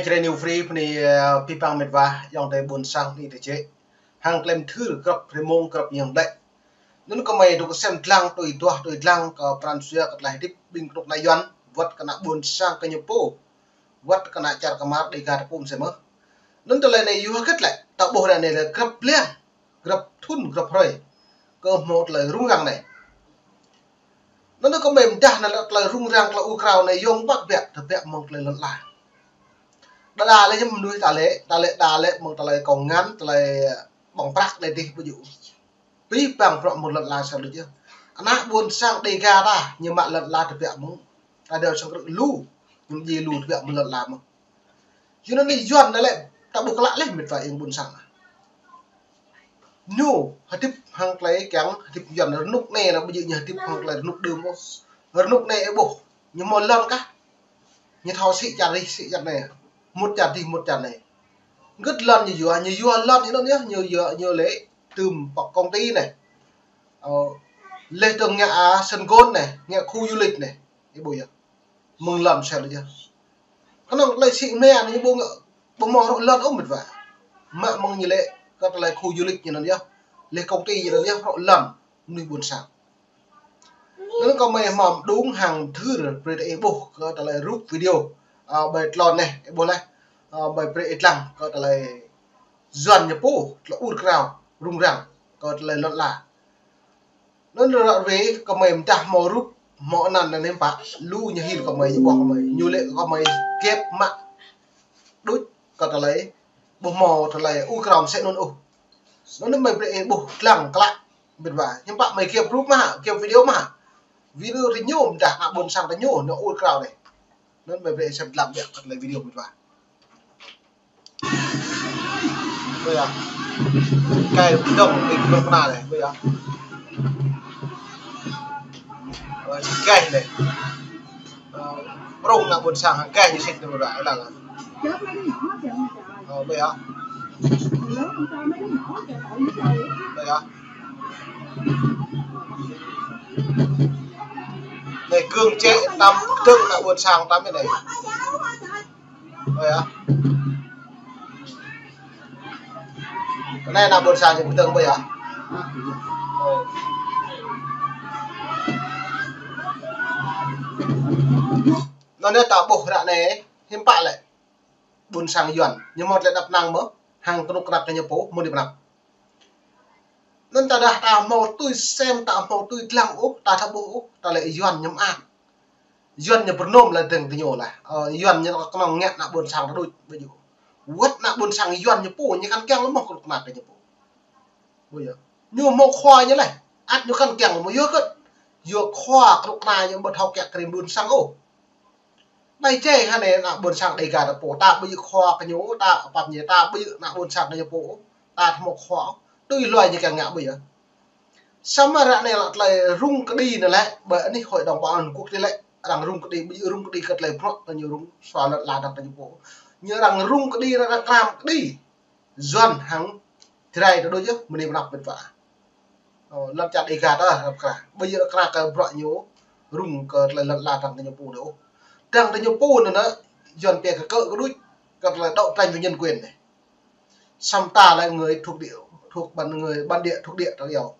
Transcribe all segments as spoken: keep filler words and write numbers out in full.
Brei ñu free bơni, ơ, pih păng met wa, ayŏng adơi ƀôn sang ni tơ čĕ. Hăng klem thưr grăp rơmông grăp yang đĕ. Anŭn kơmơi dŏ kơsem dlăng, tui duah, tui dlăng, kơ pran jua kơ tơlơi hơdip ƀing kơnuk kơna Yuan, wơ̆t kơ ană ƀôn sang kơ ñu pô. Wơ̆t kơ ană čar kơmar Dega tơ pum se mơ̆. Anŭn tơlơi anai yua hơget lĕ, ta ƀuh ră anai lĕ grăp blan, grăp thŭn, grăp hrơi. Kơ hmâo tơlơi rŭng răng anai. Anŭn kơmơi mơdah anai lĕ tơlơi rŭng răng, tơlơi ur krao anai yôm ƀă biă, tơbiă mơ̆ng tơlơi lŏn ala. Đa đa lĕ ñu mơnuih ta lĕ, ta lĕ đa lĕ mơ̆ng tơlơi kông ngăn, tơlơi ƀơ̆ng prăk anai dih ƀu djơ̆. Pih păng bruă mơ̆ng lŏn ala sa đôč yơh. Ană ƀôn sang Dega ta, ñu mă lŏn ala tơbiă mơ̆ng. Ta đeo sang krư̆ lu, ñu djai lu tơbiă mơ̆ng lŏn ala mơ̆n. Yua anŭn anai Yuan anai lĕ, ta ƀuh klă leh met wa ayŏng ƀôn sang. Ñu hơdip hăng tơlơi kiăng hơdip Yuan rơnŭk anai lĕ ƀu djơ̆ ñu hơdip hăng tơlơi rơnŭk đưm ôh. Rơnŭk anai ih ƀuh, ñu hmâo lŏn kah. Ñu thâo sĭ čar rih, sĭ čar anai. Mŭt čar dih, mŭt čar anai. Hơget lŏn ñu yua, ñu yua lŏn ñu anŭn yơh, ñu yua, ñu lĕ tơm pŏk công ty anai. Ơ, leh dơ̆ng ngă, a, sân golf anai, ngă khu du lịch anai. Ih ƀuh yơh. Mơ̆ng lŏn sel yơh. Kơnơ̆ng tơlơi sĭ mơ̆n ñu ƀu ngă, ƀu hmâo hrup lŏn ôh met wa. Mă mơ̆ng ñu lĕ kơ tơlơi khu du lịch ñu anŭn yơh. Leh công ty ñu anŭn yơh hrup lŏn mơnuih ƀôn sang. Anŭn kơmơi hmâo mơđung hăng thưr brơi ta ih ƀuh kơ tơlơi rup video. Ơ, ƀơi tlôn anai, ih ƀuh leh. Ơ, ƀơi brơi ih dlăng kơ tơlơi Yuan ñu pô, tơlơi ur krao, rŭng răng, kơ tơlơi lŏn ala. Anŭn ră ruai kơmơi mơdah hmâo rup, hmâo anăn anai hiư̆m pă, lu ñu hil kơmơi, ñu ƀuh kơmơi, ñu lĕ kơmơi kĕp mă đôč kơ tơlơi, ƀu hmâo tơlơi ur krao mơsĕ anŭn ôh. Anŭn anai mơi brơi ih ƀuh dlăng klă, met wa. Hiư̆m pă mơi kĕp rup mơ̆, kĕp video mơ̆. Video rơñu mơdah ană ƀôn sang rơñu, ñu ur krao anai. Anŭn mơi brơi ih sem dlăng biă kơ tơlơi video met wa. Ƀơi yơh. Gai dŏng ƀing kơnuk kơna anai, ƀơi yơh. Ơ, gai anai. Ơ, prŏng ană ƀôn sang, gai ñu sĭt anai ƀơi yơh, lăng. Ơ, ƀơi yơh. Ƀơi yơh. Anai gương čĕ tăm dơ̆ng ană ƀôn sang tăm anai. Ơ, yơh. Anai ană ƀôn sang ñu pơdơ̆ng ƀơi yơh. Ơ. Anŭn anai ta ƀuh ră anai, hiư̆m pă lĕ. Ƀôn sang Yuan, ñu hmâo tơlơi đăp năng mơ̆, hăng kơnuk kơna kơ ñu pô, mơ̆ng anai pơ anăp. Anŭn ta dah ta hmâo tui sem, ta hmâo tui dlăng ôh, ta thâo ƀuh ôh, ta lĕ Yuan ñu mơak. Yuan ñu pơrơnôm lĕ dơ̆ng tơ ñu lah. Ơ, Yuan ñu kơnơ̆ng ngă ană ƀôn sang ta đôč, ƀu djơ̆. Wơ̆t ană ƀôn sang Yuan ñu pô, ñu kăn kiăng lơ̆m mơ̆ kơnuk kơna kơ ñu pô. Ƀu djơ̆. Ñu hmâo khua ñu leh, ăt ñu kăn kiăng lơ̆m mơ̆ yua hơget. Yua khua kơnuk kơna ñu ƀu thâo kiăng kơ rĭm ƀôn sang ôh. Ƀai čai hă anai ană ƀôn sang Dega ta pô, ta ƀu djơ̆ khua kơ ñu, ta pap ñu, ta ƀu djơ̆ ană ƀôn sang kơ ñu pô, ta hmâo khua, tui hluai ñu kiăng ngă ƀu djơ̆. Samơ̆ ră anai lĕ tơlơi rŭng kơđi anai lĕ, ƀơi anih Hội đồng Bảo an Liên Hợp Quốc anai lĕ, arăng rŭng kơđi, ƀu djơ̆ rŭng kơđi kơ tơlơi bruă kơ ñu rŭng sua lŏn ala dơ̆ng kơ ñu pô. Ñu arăng rŭng kơđi, arăng kram kơđi. Yuan hăng Jrai ta đôč yơh, mơ̆ng anai pơ anăp met wa. Ơ, lăm čar Dega ta, răm kra. Ƀu djơ̆ kra kơ bruă ñu, rŭng kơ tơlơi lŏn ala dơ̆ng kơ ñu pô anai ôh. Dơ̆ng kơ ñu pô anai anŭn, Yuan pia kơ kơ kơ đôč, kơ tơlơi đấu tranh vì nhân quyền anai. Samơ̆ ta lĕ người thuộc địa, thuộc bản, người bản địa, thuộc địa ta yơh.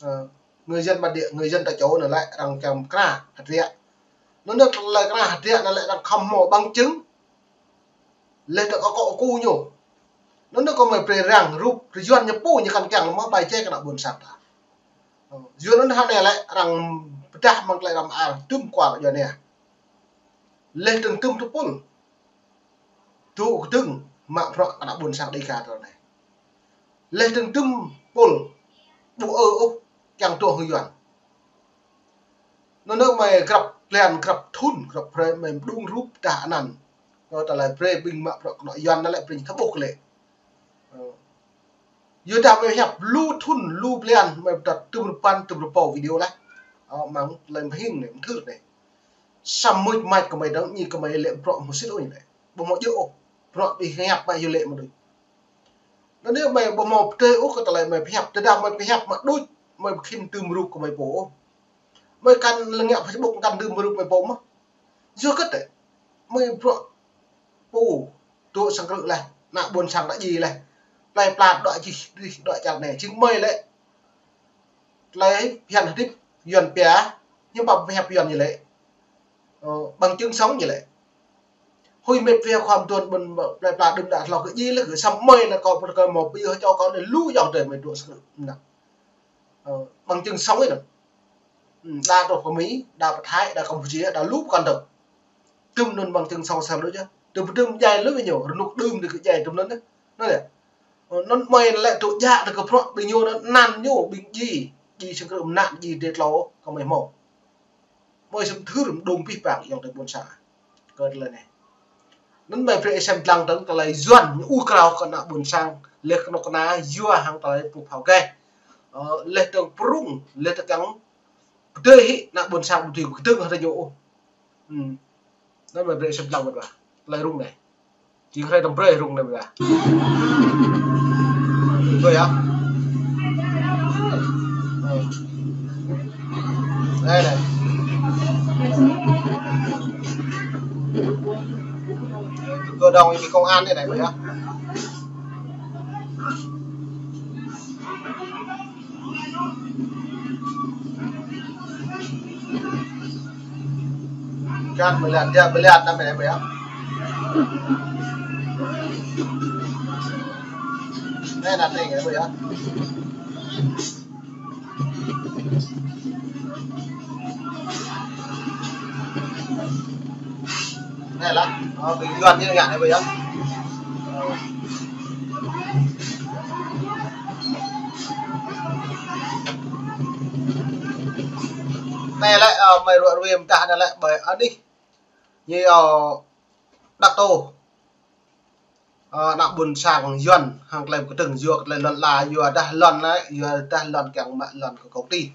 Ơ, người dân bản địa, người dân tại chỗ anai lĕ arăng kiăng kra hơdră. Anŭn anai tơlơi kra hơdră anai lĕ arăng khŏm hmâo bằng chứng. Leh dơ̆ng akŏ kơ ñu. Anŭn anai kơmơi brơi arăng rup, rơyuan ñu pô ñu kăn kiăng lơ̆m mơ̆ ƀai čai kơ ană ƀôn sang ta. Ơ, Yuan anŭn hă anai lĕ arăng pơdah mơ̆ng tơlơi răm ar dŭm kual Yuan anai. Leh dơ̆ng dŭm tơpul. Dŏ kơdơ̆ng mă bruă kơ ană ƀôn sang Dega ta anai. Leh dơ̆ng dŭm pul ƀu ư ôh kiăng dŏ hăng Yuan. Anŭn anai mơi grăp blan, grăp thŭn, grăp hrơi mơi mơđung rup dah anăn. Kơ tơlơi brơi ƀing mă bruă kơnuk Yuan anai lĕ ƀing thâo ƀuh kơ lĕ. Ơ. Yua dah mơi hiăp lu thŭn, lu blan, mơi pơtă tơm rơpăn, tơm rơpâo video lah. Ơ, mơ̆ng tơlơi mơhing anai, mơthưr anai. Samơ̆ mơ̆ kơmơi dơ̆ng, ñu kơmơi lĕ bruă mơsĭt ôh ñu lĕ. Ƀu hmâo djơ̆ ôh. Bruă ƀing hiăp mă yua lĕ mơ̆ đôč. Anŭn anai mơi ƀu hmâo pơdơi ôh kơ tơlơi mơi pơhiăp. Tơdah mơi pơhiăp mă đôč, mơi ƀu khĭn tơm rup kơ mơi pô ôh. Mơi kăn lăng ngă Facebook kăn tơm rup mơi pô mơ̆. Yua hơget lĕ. Mơi bruă pô dŏ sang krư̆ laih, ană ƀôn sang đa ji laih. Plei pla đuaĭ čih, đuaĭ čar anai. Jing mơi lĕ, tơlơi phiăn hơdip Yuan pia, hiư̆m pă pơhiăp Yuan ñu lĕ. Ơ, bằng chứng sống ñu lĕ. Hơi mĕt wa khua mduôn ƀôn plei pla đưm đă hlâo kơ ji lĕ, kơ săm mơi lĕ kâo pơkă mâo pơyơr čô kâo anai lu yŏng tơi mơi dŏ sang krư̆ anai. Ơ, bằng chứng sống anai. Ư, đa truh pơ Mi, đa pơ Thái, đa Campuchia, đa lu pơkŏn tơ̆. Tơm anŭn bằng chứng sống sơr đôč yơh. Tơm pơdơ̆m djai lu ñu, rơnŭk đưm đơ kơ djai tơm anŭn yơh. Anŭn lĕ. Ơ, anŭn mơi lĕ tŭ djă tơ kơ prŏ ƀing ñu anŭn, anăn ñu ƀing ji, ji sang krư̆ mơnă ji dêh tlâo kơ mơi hmâo. Mơi sem thưr mơđung pih pang yŏng tơi ƀôn sang. Kơ tơlơi anai. Anŭn mơi brơi sem lăng tơ̆ng tơlơi Yuan ñu ur krao kơ ană ƀôn sang, leh kơnuk kơna yua hăng tơlơi pơphao geh. Ơ, leh tơ̆ng prŭng, leh tơ̆ng pơdơi hĭ ană ƀôn sang ƀu dưi kơdơ̆ng hơdră ñu ôh. Ư. Anŭn mơi brơi sem lăng mơ̆n wa. Tơlơi rŭng anai. Jing hrơi tơm brơi rŭng anai wa. Tui yơh. Ơ. Anai, anai. Tui kơ dong ñu công an anai, anai, tui yơh. Kan melihat, dia melihat sampai apa ya? Anai, anai, tui yơh. Anai lah, ơ, ƀing Yuan ñu ngă anai ƀơi yơh. Ơ. Anai lĕ, ơ, mơi ruă ruê mơdah anai lĕ ƀơi anih. Ñu, ơ, Đăk Tô. Ơ, ană ƀôn sang Yuan hăng tơlơi pơkơdơ̆ng yua kơ tơlơi lŏn ala, yua dah lŏn lĕ, yua dah lŏn kiăng mă lŏn kơ công ty.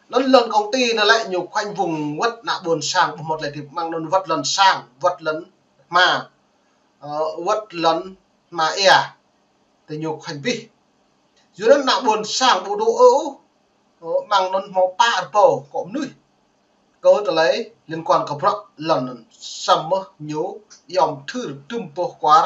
Anŭn lŏn công ty anŭn lĕ ñu khoanh vùng wơ̆t ană ƀôn sang ƀu hmâo tơlơi hơdip, mơ̆ng anŭn wơ̆t lŏn sang, wơ̆t lŏn hma, ơ, wơ̆t lŏn hma ia. Tơ ñu khoanh abih. Yua anŭn ană ƀôn sang ƀu dŏ ôh. Ơ, mơ̆ng anŭn hmâo pă rơbâo akŏ mơnuih. Kơ tơlơi liên quan kơ bruă lŏn anŭn. Samơ̆ ñu yom thưr tơm boh kuar.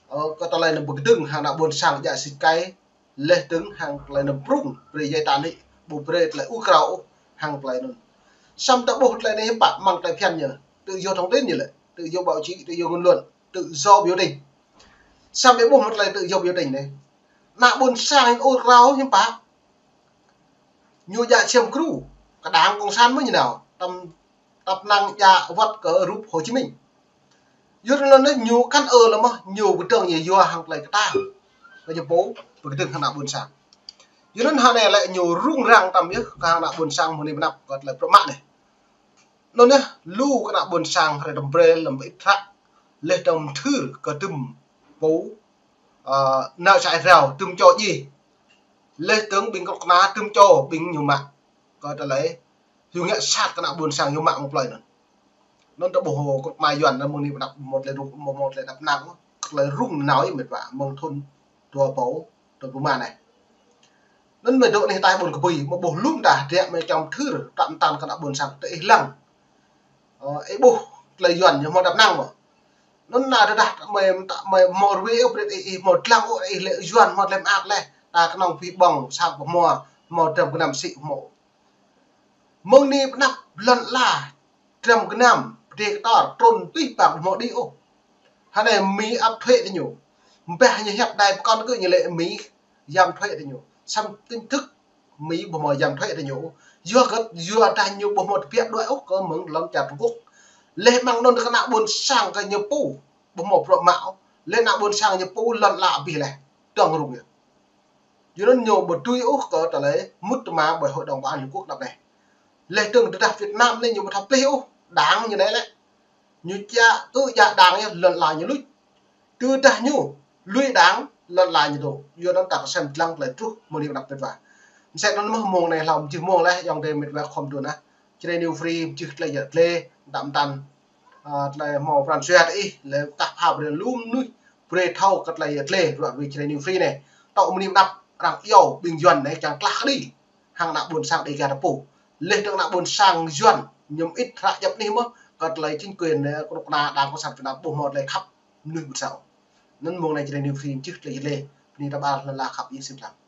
Ơ, kơ tơlơi anŭn pơkơdơ̆ng hăng ană ƀôn sang djă sĭt kai. Leh dơ̆ng hăng tơlơi anŭn prŭng. Brơi djai tan hĭ. Ƀu brơi tơlơi ur krao ôh hăng tơlơi anŭn. Samơ̆ ta ƀuh tơlơi anai hiư̆m pă mơ̆ng tơlơi phiăn ñu. Tự do thông tin ñu lĕ. Tự do báo chí, tự do ngôn luận. Tự do biểu tình. Samơ̆ ƀuh mơ̆ tơlơi tự do biểu tình anai. Ană ƀôn sang ur krao hiư̆m pă. Ñu djă čem kru, kơ đảng cộng sản mơ̆ ñu nao, tăm, tăp năng djă wơ̆t kơ rup Hồ Chí Minh. Yua anŭn lĕ ñu kăn ơ lĕ mơ̆, ñu pơkơdơ̆ng ñu yua hăng tơlơi kơtang. Kơ ñu pô, pơkơdơ̆ng hăng ană ƀôn sang. Yua anŭn hơnai lĕ ñu rŭng răng tăm yơh, kơ hăng ană ƀôn sang mơ̆ng anai pơ anăp kơ tơlơi prŏ mă anai. Anŭn yơh, lu kơ ană ƀôn sang hrơi tơm brơi lăm ƀĭt hră, leh tơ̆ng thưr kơ tơm pô, ơ, nao čai rao, tơm čô djai. Leh dơ̆ng ƀing kơnuk kơna tơm čô ƀing ñu mă. Kơ tơlơi, ñu ngă sat kơ ană ƀôn sang ñu mă mơ̆ng plơi anŭn. Anŭn ta ƀuh kơnuk kơna Yuan anŭn mơ̆ng anai pơ anăp mơ̆ tơlơi rŭng, mơ̆, mơ̆ tơlơi đăp năng, kơ tơlơi rŭng nao yơh mĕt wa, mơ̆ng thun dua rơbâo, dua rơbâo rơma anai. Anŭn mơi dŏ anih ataih ƀôn kơbui, mơ̆ ƀuh lŏm dah, dră mơi čăm thưr, tăp mơtam kơ ană ƀôn sang tơ ih lăng. Ơ, ih ƀuh tơlơi Yuan ñu hmâo đăp năng mơ̆. Anŭn anai tơdah mơi, mơi hmâo rơwe ôh, brơi ih, ih hmâo lăng ôh, ih lĕ Yuan hmâo tơlơi mơak leh, ta kơnơ̆ng pih ƀơ̆ng, sang pơhmua, hmâo dram gơnam sĭ hmâo. Mơ̆ng anai pơ anăp lŏn ala, dram gơnam, pơdê kơtor, trŭn pih pang hmâo đĭ ôh. Hơnai Mi ăp thuế tơ ñu. Ƀah ñu hiăp đai pơkŏn kơ ñu lĕ Mi yăm thuế tơ ñu. Samơ̆ chính thức Mi ƀu hmâo yăm thuế tơ ñu. Yua kơ, yua dah ñu ƀu hmâo tơbiă đuaĭ ôh kơ mơ̆ng lŏn čar Trung Quốc. Leh mơ̆ng anŭn kơ ană ƀôn sang kơ ñu pô ƀu hmâo bruă mă ôh. Leh ană ƀôn sang ñu pô lŏn ala abih leh. Dơ̆ng rŭng yơh. Yua anŭn ñu ƀu tui ôh kơ tơlơi mŭt tơma ƀơi Hội đồng Bảo an Liên Hợp Quốc anăp anai. Leh dơ̆ng tơdah Việt Nam anai ñu ƀu thâo plih ôh, đảng ñu anai lĕ. Ñu djă, ư djă đảng yơh, lŏn ala ñu luč. Tơdah ñu lui đảng, lŏn ala ñu dŏ. Yua anŭn ta kơsem lăng tơlơi truh mơ̆ng anai pơ anăp mĕt wa. Mơsĕ anŭn mơ̆ mông anai hlâo mơjih mông leh, yŏng tơi mĕt wa khŏm dŏ nah. Jrai New Free, mơjih tơlơi yă tơlơi, đăm tăn. Ơ, tơlơi hmâo pran jua tơ ih, lĕ kah pha brơi lŏm mơnuih, brơi thâo kơ tơlơi yă tơlơi, ruă ruê Jrai New Free anai. Tŏ mơni mơnăp arăng iâu ƀing Yuan anai kiăng klah kơđi hăng ană ƀôn sang Dêga ta pô. Leh dơ̆ng ană ƀôn sang Yuan, ñu mơit hră djăp anih mơ̆, Kơ tơlơi chính quyền, ơ, kơnuk kơna Đảng Cộng sản Việt Nam ƀu hmâo tơlơi khăp mơnuih ƀu thâo. Anŭn mơ̆ng anai Jrai New Free čih tơlơi jơlê, bơni ta ƀă lŏn la khăp Yêsu Krist.